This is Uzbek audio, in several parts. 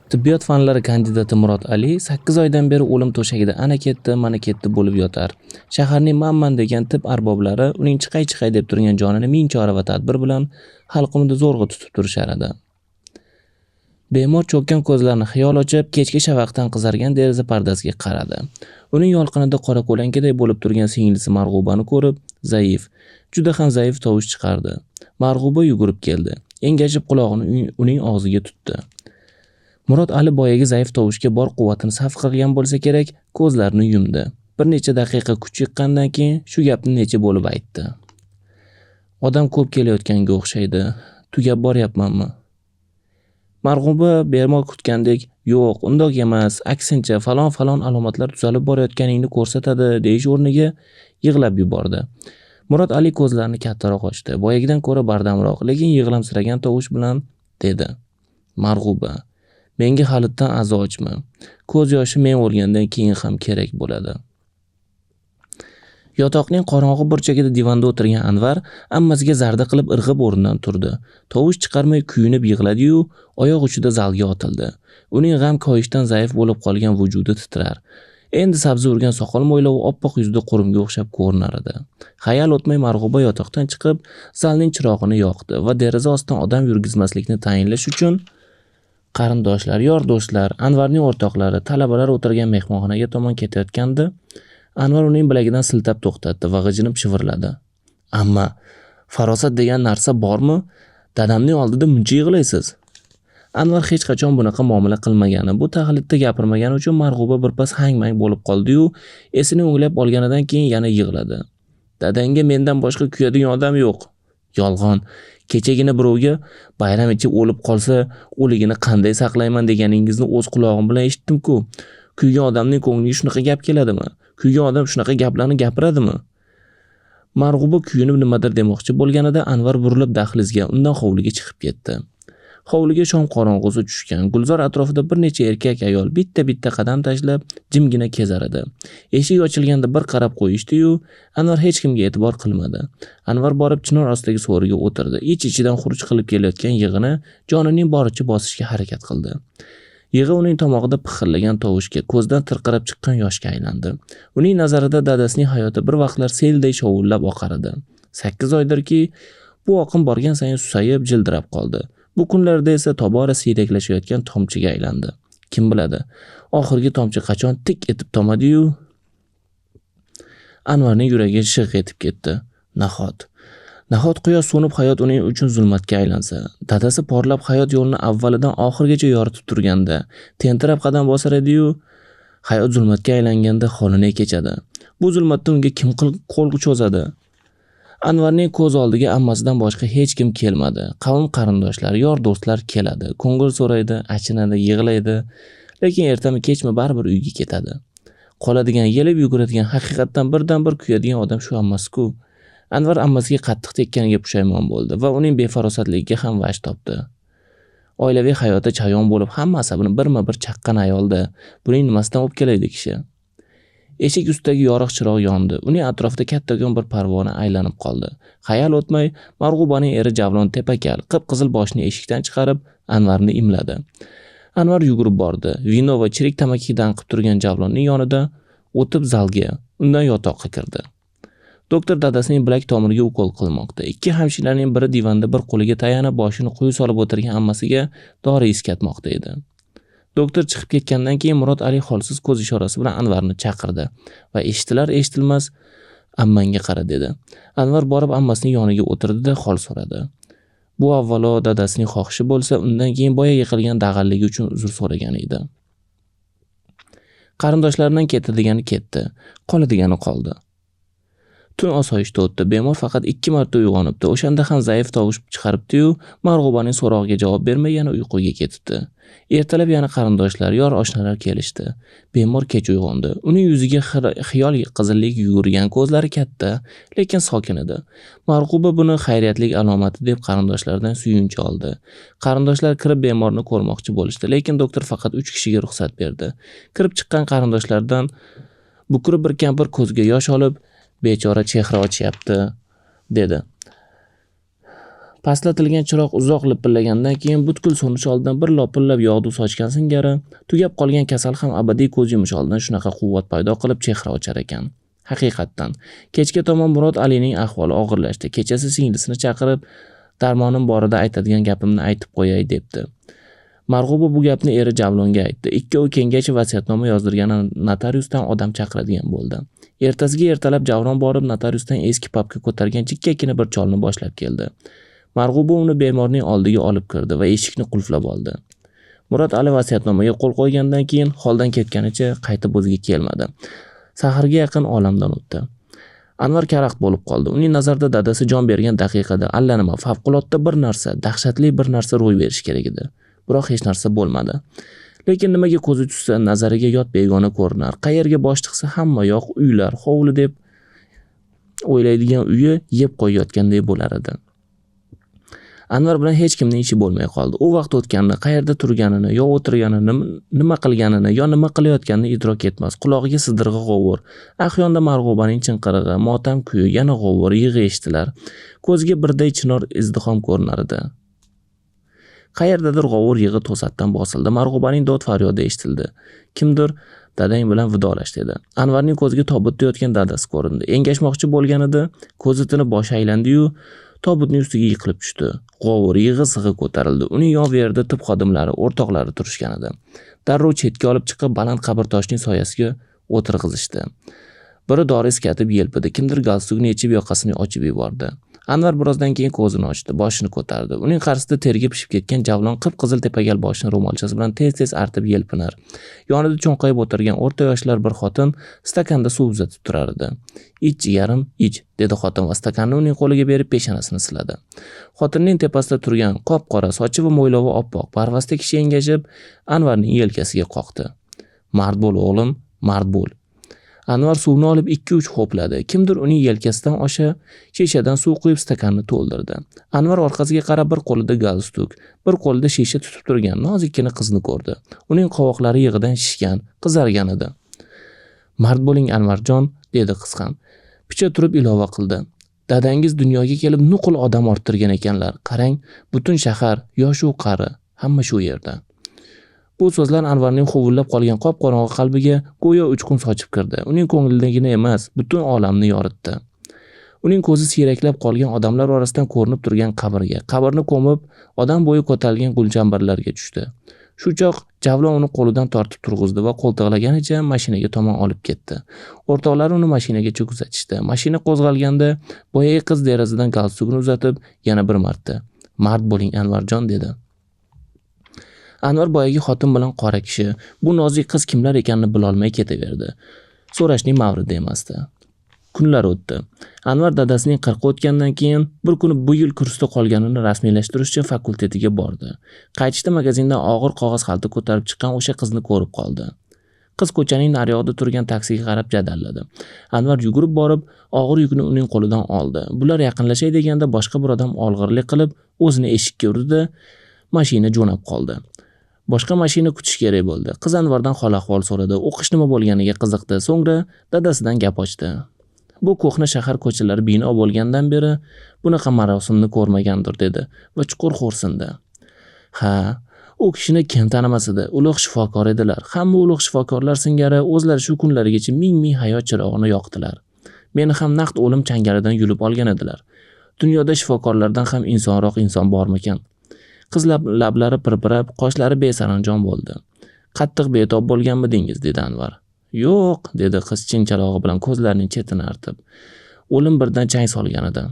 Tibbiyot fanlari kandidati Murod Ali 8 oydan beri o'lim to'shagida ana ketdi, mana ketdi bo'lib yotar. Shaharning manman degan tib arboblari uning chiqay-chiqay deb turgan jonini ming chora va tadbir bilan halqumida zo'rg'a tutib turishar edi. Bemor cho'kkan ko'zlarini xiyol ochib, kechki shafaqdan qizargan deraza pardasiga qaradi. Uning yolqinida qora ko'lankaday bo'lib turgan singlisi Marg'ubani ko'rib, zaif, juda ham zaif tovush chiqardi. Marg'uba yugurib keldi. Engashib qulog'ini uning og'ziga tutdi. Murod Ali boyagi zaif tovushga bor quvvatini sarf qilgan bo'lsa kerak, ko'zlarini yumdi. Bir necha daqiqa kuch yiqqandan keyin shu gapni necha bo'lib aytdi. Odam ko'p kelayotganga o'xshaydi. Tugab boryapmanmi? Marg'uba bemor kutgandek, yo'q, undoq emas, aksincha falon-falon alomatlar tuzalib borayotganingni ko'rsatadi deyish o'rniga yig'lab yubordi. Murod Ali ko'zlarini kattaroq ochdi. Boyagidan ko'ra bardamroq, lekin yig'lamsiragan tovush bilan dedi: Marg'uba, menga halitdan azo ochma. Ko'z yoshi men o'lgandan keyin ham kerak bo'ladi. Yotoqning qorong'i burchagida divanda o'tirgan Anvar ammasiga zarda qilib irg'ib o'rnidan turdi. Tovush chiqarmay kuyunib yig'ladi-yu, oyoq uchida zalga otildi. Uning g'am koyishdan zaif bo'lib qolgan vujudi titrar. Endi sabzi urgan soqol mo'ylovi oppoq yuzida qurumga o'xshab ko'rinar edi. Xayal o'tmay Marg'uba yotoqdan chiqib, zalning chirog'ini yoqdi va deraza ostidan odam yurgizmaslikni ta'yinlash uchun qarindoshlar, yor do'stlar, Anvarning o'rtoqlari, talabalar o'tirgan mehmonxonaga tomon ketayotganda Anvar uning bilagidan siltab to'xtatdi va g'ijinib shivirladi. Amma farosat degan narsa bormi? Dadamning oldida muncha yig'laysiz. Anvar hech qachon bunaqa muomala qilmagani, bu taxlitda gapirmagani uchun Marg'uba birpas hang-mang bo'lib qoldi-yu, esini o'nglab olganidan keyin yana yig'ladi. Dadangga mendan boshqa kuyadigan odam yo'q. Yolg'on. Kechagina birovga bayram ichib o'lib qolsa, o'ligini qanday saqlayman deganingizni o'z qulog'im bilan eshitdim-ku. Kuygan odamning ko'ngliga shunaqa gap keladimi? Kuygan odam shunaqa gaplarni gapiradimi? Marg'uba kuyunib nimadir demoqchi bo'lganida Anvar burilib dahlizga, undan hovliga chiqib ketdi. Hovliga shom qorong'usi tushgan. Gulzor atrofida bir necha erkak ayol bitta-bitta qadam tashlab jimgina kezar edi. Eshik ochilganda bir qarab qo'yishdi-yu, Anvar hech kimga e'tibor qilmadi. Anvar borib chinor ostidagi so'riga o'tirdi. Ich-ichidan xuruj qilib kelayotgan yig'ini jonining boricha bosishga harakat qildi. Yig'i uning tomog'ida pixillagan tovushga, ko'zdan tirqirab chiqqan yoshga aylandi. Uning nazarida dadasining hayoti bir vaqtlar selday shovullab oqar edi. 8 oydirki, bu oqim borgan sayin susayib, jildirab qoldi. Bu kunlarda esa tobora siyraklashayotgan tomchiga aylandi. Kim biladi, oxirgi tomchi qachon tik etib tomadi-yu, Anvarning yuragi shig'g' etib ketdi. Nahot. Nahot quyosh so'nib hayot uning uchun zulmatga aylansa, dadasi porlab hayot yo'lini avvalidan oxirigacha yoritib turganda, tentirab qadam bosar edi-yu, hayot zulmatga aylanganda holi ne kechadi? Bu zulmatda unga kim qo'l cho'zadi? Anvarning ko'z oldiga ammasidan boshqa hech kim kelmadi. Qavm qarindoshlar, yor do'stlar keladi, ko'ngil so'raydi, achinadi, yig'laydi, lekin ertami kechmi baribir uyga ketadi. Qoladigan, yelib yuguradigan, haqiqatdan birdan bir kuyadigan odam shu ammasi-ku. Anvar ammasiga qattiq tekkaniga pushaymon bo'ldi va uning befarosatligiga ham vaj topdi. Oilaviy hayoti chayon bo'lib, hamma asabini birma-bir chaqqan ayolda. Buning nimasidan o'pkalaydi kishi? Eshik ustidagi yorug' chiroq yondi. Uning atrofida kattakon bir parvona aylanib qoldi. Xayal o'tmay Marg'ubaning eri Javlon tepakal, qip-qizil boshini eshikdan chiqarib, Anvarni imladi. Anvar yugurib bordi. Vino va chirik tamakidan qip turgan Javlonning yonida o'tib zalga, undan yotoqqa kirdi. Doktor dadasining bilak tomiriga ukol qilmoqda. Ikki hamshiraning biri divanda bir qo'liga tayanib, boshini quyi solib o'tirgan ammasiga dori iskatmoqda edi. Doktor chiqib ketgandan keyin Murod Ali holsiz ko'z ishorasi bilan Anvarni chaqirdi va eshitilar eshitilmas ammangga qara dedi. Anvar borib ammasining yoniga o'tirdi-da hol so'radi. Bu avvalo dadasining xohishi bo'lsa, undan keyin boyagi qilgan dag'alligi uchun uzr so'ragan edi. Qarindoshlaridan ketadigani ketdi, qoladigani qoldi. Tun osoyishta o'tdi. Bemor faqat 2 marta uyg'onibdi. O'shanda ham zaif tovush chiqaribdi-yu, Marg'ubaning so'rog'iga javob bermay yana uyquga ketibdi. Ertalab yana qarindoshlar, yor oshnalar kelishdi. Bemor kech uyg'ondi. Uning yuziga xiyol qizillik yugurgan, ko'zlari katta, lekin sokin edi. Marg'uba buni xayriyatlik alomati deb qarindoshlardan suyunchi oldi. Qarindoshlar kirib bemorni ko'rmoqchi bo'lishdi, lekin doktor faqat 3 kishiga ruxsat berdi. Kirib chiqqan qarindoshlardan bukri bir kampir ko'ziga yosh olib, bechora chehra ochyapti, dedi. Pastlatilgan chiroq uzoq lipillagandan keyin butkul so'nish oldidan bir lopillab yog'du sochgan singari tugab qolgan kasal ham abadiy ko'z yumish oldidan shunaqa quvvat paydo qilib chehra ochar ekan. Haqiqatdan, kechga tomon Murod Alining ahvoli og'irlashdi. Kechasi singlisini chaqirib, darmonim borida aytadigan gapimni aytib qo'yay debdi. Marg'uba bu gapni eri Javlonga aytdi. Ikkovi kengashib vasiyatnoma yozdirgan notariusdan odam chaqiradigan bo'ldi. Ertasiga ertalab Javlon borib notariusdan eski papka ko'targan jikkakina bir cholni boshlab keldi. Marg'uba uni bemorning oldiga olib kirdi va eshikni qulflab oldi. Murod Ali vasiyatnomaga qo'l qo'ygandan keyin holdan ketganicha qaytib o'ziga kelmadi. Saharga yaqin olamdan o'tdi. Anvar karaxt bo'lib qoldi. Uning nazarida dadasi jon bergan daqiqada allanima favqulodda bir narsa, dahshatli bir narsa ro'y berishi kerak edi. Biroq hech narsa bo'lmadi. Lekin nimaga ko'zi tushsa, nazariga yot begona ko'rinar. Qayerga bosh tiqsa hamma yoq uylar, hovli deb o'ylaydigan uyi yeb qo'yayotganday bo'lar edi. Anvar bilan hech kimning ishi bo'lmay qoldi. U vaqt o'tganini, qayerda turganini, yo o'tirganini, nima qilganini, yo nima qilayotganini idrok etmas. Qulog'iga sidirg'i g'ovur, ahyonda Marg'ubaning chinqirig'i, motam kuyi, yana g'ovur, yig'i eshitilar. Ko'ziga birday chinor izdihom ko'rinar edi. Qayerdadir g'ovur yig'i to'satdan bosildi. Marg'ubaning dod faryodi eshitildi. Kimdir dadang bilan vidolash dedi. Anvarning ko'ziga tobutda yotgan dadasi ko'rindi. Engashmoqchi bo'lganida ko'zi tinib boshi aylandi-yu, tobutning ustiga yiqilib tushdi. G'ovur yig'i sig'i ko'tarildi. Uning yon-verida tib xodimlari, o'rtoqlari turishgan edi. Darrov chetga olib chiqib, baland qabrtoshning soyasiga o'tirg'izishdi. Biri dori iskatib yelpidi, kimdir galstukni yechib yoqasini ochib yubordi. Anvar birozdan keyin ko'zini ochdi, boshini ko'tardi. Uning qarshisida terga pishib ketgan Javlon qip-qizil tepagal boshini ro'molchasi bilan tez-tez artib yelpinar. Yonida cho'nqayib o'tirgan o'rta yoshlar bir xotin stakanda suv uzatib turar edi. "Ich jigarim, ich", dedi xotin va stakanni uning qo'liga berib peshonasini siladi. Xotinning tepasida turgan qop-qora sochi va mo'ylovi oppoq barvasta kishi engashib Anvarning yelkasiga qoqdi. "Mard bo'l o'g'lim, mard bo'l." Anvar suvni olib 2-3 ho'pladi. Kimdir uning yelkasidan osha shishadan suv quyib stakanni to'ldirdi. Anvar orqasiga qarab bir qo'lida galstuk, bir qo'lida shisha tutib turgan nozikkina qizni ko'rdi. Uning qovoqlari yig'idan shishgan, qizargan edi. "Mard bo'ling Anvarjon", dedi qiz ham. Picha turib ilova qildi. "Dadangiz dunyoga kelib nuqul odam orttirgan ekanlar. Qarang, butun shahar, yosh-u qari, hamma shu yerda." Bu so'zlar Anvarning huvillab qolgan qop-qorong'i qalbiga go'yo uchqun sochib kirdi. Uning ko'nglidagina emas, butun olamni yoritdi. Uning ko'zi siyraklab qolgan odamlar orasidan ko'rinib turgan qabrga, qabrni ko'mib, odam bo'yi ko'tarilgan gulchambarlarga tushdi. Shu choq Javlon uni qo'lidan tortib turg'izdi va qo'ltiqlaganicha mashinaga tomon olib ketdi. O'rtoqlari uni mashinagacha kuzatishdi. Mashina qo'zg'alganda boyagi qiz derazadan galstukni uzatib yana bir marta "Mard bo'ling Anvarjon", dedi. Anvar boyagi xotin bilan qora kishi, bu nozik qiz kimlar ekanini bilolmay ketaverdi. So'rashning mavridi emasdi. Kunlar o'tdi. Anvar dadasining 40 o'tgandan keyin bir kuni bu yil kursda qolganini rasmiylashtirish uchun fakultetiga bordi. Qaytishda magazindan og'ir qog'oz xalta ko'tarib chiqqan o'sha qizni ko'rib qoldi. Qiz ko'chaning nariyog'ida turgan taksiga qarab jadalladi. Anvar yugurib borib, og'ir yukni uning qo'lidan oldi. Bular yaqinlashay deganda boshqa bir odam olg'irlik qilib o'zini eshikka urdi, mashina jo'nab qoldi. Boshqa mashina kutish kerak bo'ldi. Qiz Anvardan hol-ahvol so'radi. O'qish nima bo'lganiga qiziqdi. So'ngra dadasidan gap ochdi. Bu ko'hna shahar ko'chalari bino bo'lgandan beri bunaqa marosimni ko'rmagandir, dedi va chuqur xo'rsindi. Ha, u kishini kim tanimas edi? Ulug' shifokor edilar. Hamma ulug' shifokorlar singari o'zlari shu kunlargacha ming-ming hayot chirog'ini yoqdilar. Meni ham naqd o'lim changalidan yulib olgan edilar. Dunyoda shifokorlardan ham insonroq inson bormikan? Qiz lablari pirpirab, qoshlari besaranjom bo'ldi. "Qattiq betob bo'lganmidingiz?" dedi Anvar. "Yo'q", dedi qiz chinchalog'i bilan ko'zlarining chetini artib. O'lim birdan chang solgan edi.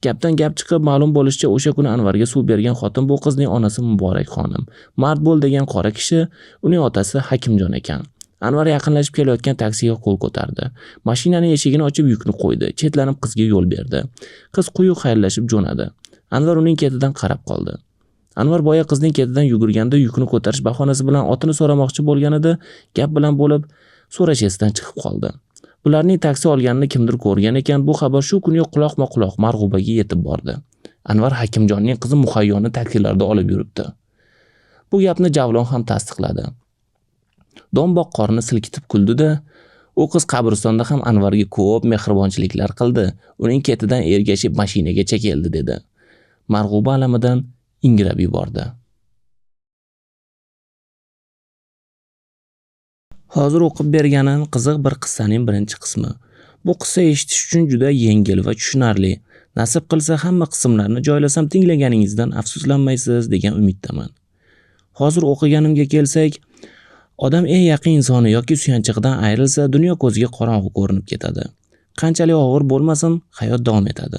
Gapdan gap chiqib, ma'lum bo'lishicha o'sha kuni Anvarga suv bergan xotin bu qizning onasi Muborak xonim. Mard bo'l degan qora kishi uning otasi Hakimjon ekan. Anvar yaqinlashib kelayotgan taksiga qo'l ko'tardi. Mashinaning eshigini ochib yukni qo'ydi. Chetlanib qizga yo'l berdi. Qiz quyuq xayrlashib jo'nadi. Anvar uning ketidan qarab qoldi. Anvar boya qizning ketidan yugurganda yukni ko'tarish bahonasi bilan otini so'ramoqchi bo'lganida gap bilan bo'lib so'rash esidan chiqib qoldi. Bularning taksi olganini kimdir ko'rgan ekan. Bu xabar shu kuni quloqma-quloq Marg'ubaga yetib bordi. Anvar Hakimjonning qizi Muhayyoni taksilarda olib yuribdi. Bu gapni Javlon ham tasdiqladi. Do'mboq qorni silkitib kuldi-da, u qiz qabristonda ham Anvarga ko'p mehribonchiliklar qildi. Uning ketidan ergashib mashinagacha keldi, dedi. Marg'uba alamidan ingrab yubordi. Hozir o'qib berganim qiziq bir qissaning birinchi qismi. Bu qissa eshitish uchun juda yengil va tushunarli. Nasib qilsa hamma qismlarni joylasam tinglaganingizdan afsuslanmaysiz degan umiddaman. Hozir o'qiganimga kelsak, odam eng yaqin insoni yoki suyanchig'idan ayrilsa, dunyo ko'ziga qorong'u ko'rinib ketadi. Qanchalik og'ir bo'lmasin, hayot davom etadi.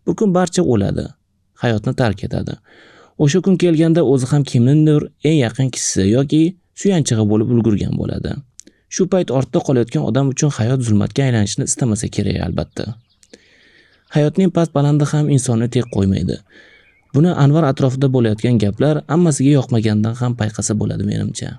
Bir kun barcha o'ladi, hayotni tark etadi. O'sha kun kelganda o'zi ham kimnindir eng yaqin kishisi yoki suyanchig'i bo'lib ulgurgan bo'ladi. Shu payt ortda qolayotgan odam uchun hayot zulmatga aylanishini istamasa kerak albatta. Hayotning past balandi ham insonni tek qo'ymaydi. Buni Anvar atrofida bo'layotgan gaplar hammasiga yoqmagandan ham payqasa bo'ladi menimcha.